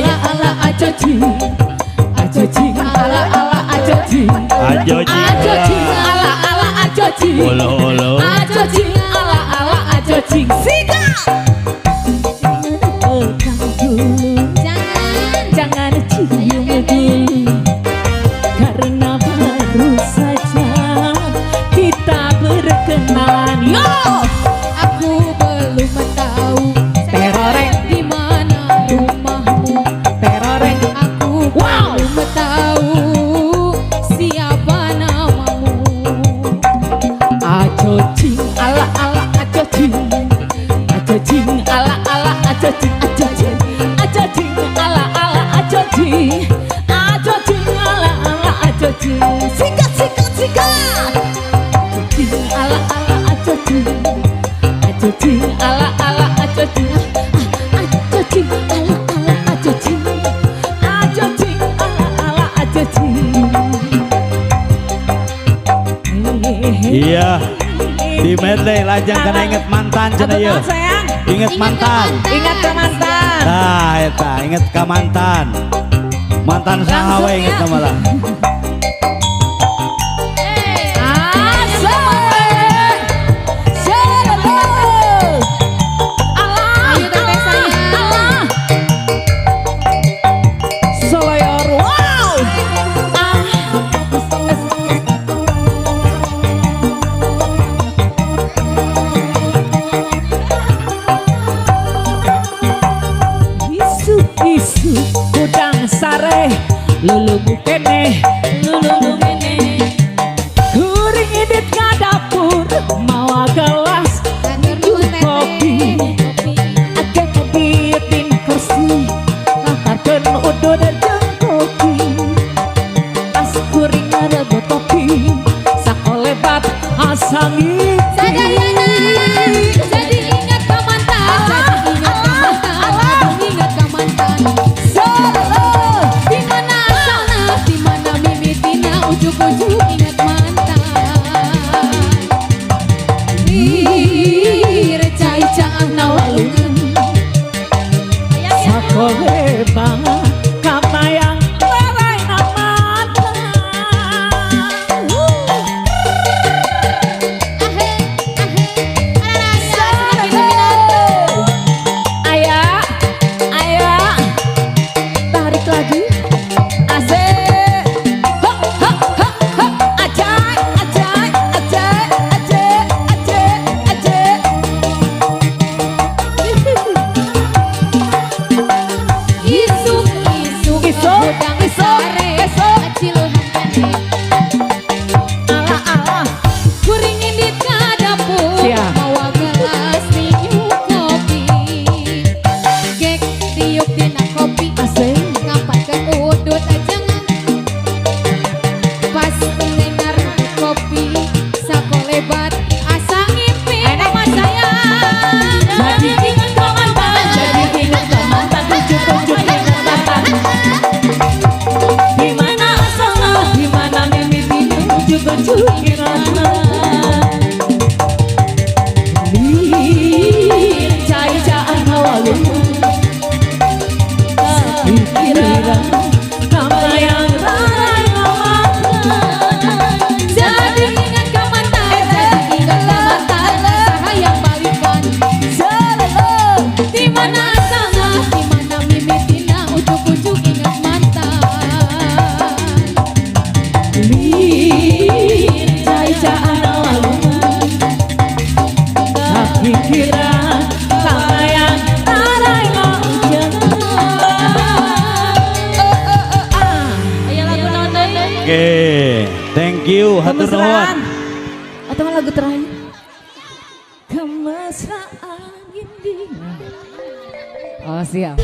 Ala ala ajo jing. Ajo jing ala ala ajo jing. Ajo jing. Ajo jing ala ala ajo jing. Olo olo. Ajo jing ala ala ajo jing. Sikat. Pegang dulu. Jangan. Jangan cium dulu, karena baru saja kita berkenalan. Yo! Aku belum tahu Teroreng. Di mana rumahmu. Teroreng. Aku belum tahu siapa namamu. Ajo jing ala ala ajo jing. Ajo jing ala ala ajo jing ajo jing. Ajo jing ala ala ajo jing. Ajo jing ala ala ajo jing. Sikat sikat sikat. Ajo jing ala ala ajo jing. Ajo jing ala ala ajo jing. Ajo jing ala ala ajo jing. Ajo jing ala ala ajo jing. Iya. Di medley lajang karena inget mantan cenah ieu. Sayang. Inget Ingat ke mantan. Ingat ke mantan. Nah, eta inget ke mantan. Mantan saha we Langsung inget ya. Malah. Asik. Shalala. Allah. Ayo, Teteh sayang. Allah. Soloyor. Wow. Ah. Isuk-isuk kudang sare lulungu kene lulungu kene kuring indit ka dapur mawa gelas Hatur nuhun, kopi. Teteh. Agak ditin kursi ngaharkeun udud jeung kopi pas kuring ngarebut kopi sakolebat asa ngimpi. Sadayana jadi ingat ke mantan, jadi ingat ke mantan, aduh ingat ke mantan. Solo. Di mana asalna, di mana mimitina, ujuk-ujuk ingat mantan. Lir cai caahna walungan. Sakolebat kamayang lalaina mantan. Ahe, ahe, araraya semakin minat. Aya, aya, tarik lagi, asik, hop hop hop hop, ajay, ajay, ajay, ajay, ajay, ajay. Isuk, isuk, Isuk, hudang isuk, sare, isuk. aciluhan kene. Ala ala, Kuring indit ka dapur, Siap. mawa gelas minum kopi. Gek diuk dina kopi, asik, ngampatkeun udut ajengan. Pas ngarebut kopi, sakolebat asa ngimpi mama sayang. Jadi ingat ke mantan, jadi ingat ke mantan, ujuk-ujuk ingat mantan. Di mana asalnya, di mana mimpinya, ujuk-ujuk ingat mantan. Lir cai caah walungan. Pikiran kamayang raraina mantan. Jadi ingat ke mantan, jadi ingat ke mantan, saha yang balikan. Shalala. Di mana asalna, di mana mimitina, ujuk-ujuk ingat mantan. Lir cai caah walungan. Kapikiran kamayang raraina Aya lagu naon deui? Oke, thank you, hatur nuhun. Atau lagu terakhir. Kemesraan ini. Oh siap.